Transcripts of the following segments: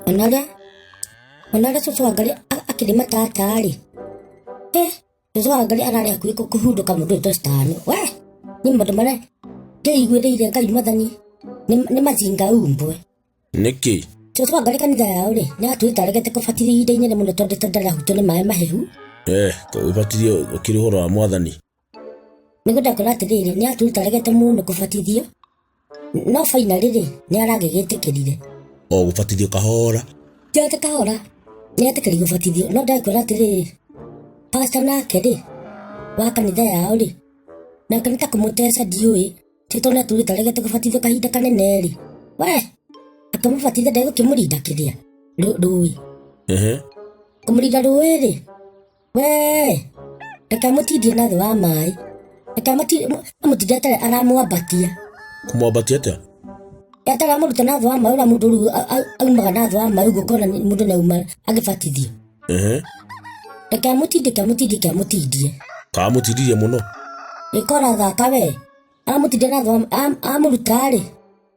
Ona ũrĩa cũcũ wa Ngarĩ akĩrĩ matata-rĩ, cũcũ wa Ngarĩ ararĩ hakuhĩ kũhundũka mũndũ ũyũ tocitani. We, niĩ maũndũ marĩa ndĩiguĩrĩire Ngai mwathani nĩ mazinga umbwe. Nĩkĩ? Cũcũ wa Ngarĩ kanitha yao-rĩ, nĩ atuĩte aregete kũbatithio ihinda inene mũno tondũ ndarahutio nĩ maĩ mahehu. Ũbatithio ũkĩrĩ ũhoro wa mwathani. Nĩguo ndakwĩra atĩrĩrĩ, nĩ atuĩte aregete mũno kũbatithio, no finally rĩ, nĩ aragĩgĩtĩkĩrire. O gũbatithio kahora. Ti atĩ kahora, nĩ etĩkĩrire gũbatithio, no ndakwĩra atĩrĩrĩ, pastor nake rĩ, wa kanitha yao rĩ, nake nĩ ta kũmũteca ndiũĩ, ti tondũ nĩ atuĩte aregete kũbatithio kahinda kanene rĩ, we, akĩmũbatithia ndegũkĩmũrinda kĩrĩa, rũĩ. Kũmũrinda rũĩ rĩ, we reke amũtindie na thĩ wa maĩ, reke amũtindie atarĩ aramwambatia. Kũmwambatia atĩa? Atarĩ amũruta na thĩ wa maĩ, ũrĩa mũndũ rĩu aumaga na thĩ wa maĩ ũguo ũkona mũndũ nĩ auma agĩbatithio. Reke amũtindie, amũtindie, amũtindie. Kamũtindirie mũno? Ĩkora thaka we, amũtindie na thĩ wa amũruta-rĩ,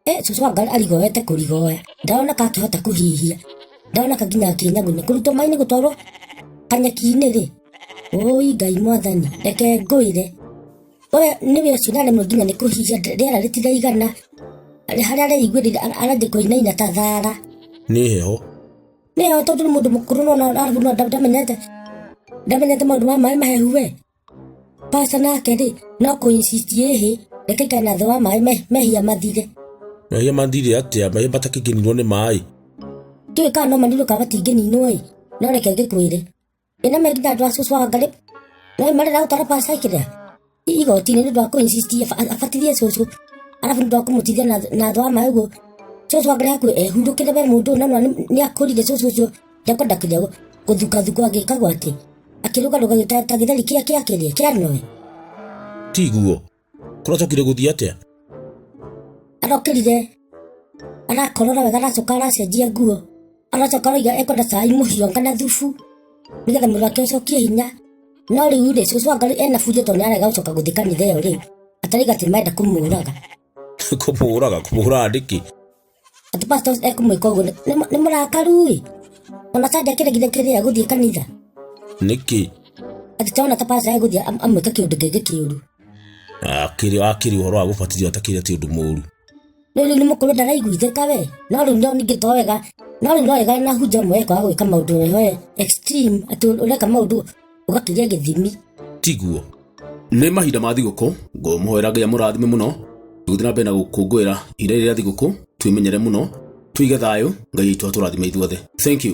cũcũ wa Ngarĩ arigoete kũrigoya, ndarona ka akĩhota kũhihia, ndarona ka nginya akĩnyagunyia, kũrutwo maĩ-inĩ gũtwarwo kanyeki-inĩ rĩ, ũi Ngai mwathani, reke ngwĩre, we nĩwe ũcio ndaremwo nginya nĩ kũhihia, rĩera rĩtiraigana, harĩa areiguĩrĩire arathiĩ kũinaina ta thara. Nĩ heho. Nĩ heho tondũ nĩ mũndũ mũkũrũ no ndamenyete maũndũ ma maĩ mahehu we. Pastor nake rĩ, no kũ insist ĩhĩ, reke aikare na thĩ wa maĩ mehia mathire. Mehia mathire atĩa? Mehia matakĩngĩninwo nĩ maĩ? Ndiũĩ kana no maninwo kana matingĩninwo ĩ, no reke ngĩkwĩre. Ĩna me nginya andũ a cũcũ wa Ngarĩ, no marenda gũtwara pastor kĩrĩa igoti-inĩ nĩ ũndũ wa kũ insist abatithie cũcũ, arabu nĩ ũndũ wa kũmũtithia na thĩ wa maĩ ũguo. Cũcũ wa Ngarĩ hakuhĩ ehurũkĩre we mũndũ ũyũ no nĩ akũrire cũcũ ũcio ndekwenda kĩrĩa gũthukathukwo agĩkagwo atĩ akĩrũgarũga ta gĩtheri kĩa kĩa kĩrĩa kĩa noe. Tiguo. Kũracokire gũthiĩ atĩa? Arokĩrire arakorora wega, aracoka aracenjia nguo, aracoka aroiga ekwenda cai mũhiũ anga na thubu nĩgetha mwĩrĩ wake ũcokie hinya. No rĩu rĩ, cũcũ wa Ngarĩ ena bunjo tondũ nĩarega gũcoka gũthiĩ kanitha ĩyo rĩu, ataraiga atĩ marenda kũmũraga. Kũmũraga, kũmũraga nĩkĩ? Atĩ pastor ekũmwĩka ũguo nĩ mũrakaru ĩ, ona Sunday akĩregire kĩrĩa gũthiĩ kanitha. Nĩkĩ? Atĩ tona ta pastor egũthiĩ amwĩke kĩũndũ kĩngĩ kĩũru. Akĩrĩ akĩrĩ ũhoro wa gũbatithio atakĩrĩ atĩ ũndũ mũũru. Rĩu rĩu nĩ mũkũrũ ndaraiguithĩka we, no rĩu no ningĩ to wega, no rĩu no wega na hunja ĩmwe kwaga gwĩka maũndũ we extreme, atĩ ũreka maũndũ ũgakĩria gĩthimi. Tiguo. Nĩ mahinda ma thigũkũ, ngũmũhoera Ngai amũrathime mũno, tũgĩthiĩ na mbere na gũkũngũĩra ihinda rĩrĩ rĩa thigũkũ, twĩmenyere mũno, tũige thayũ, Ngai aitũ atũrathime ithuothe. Thank you.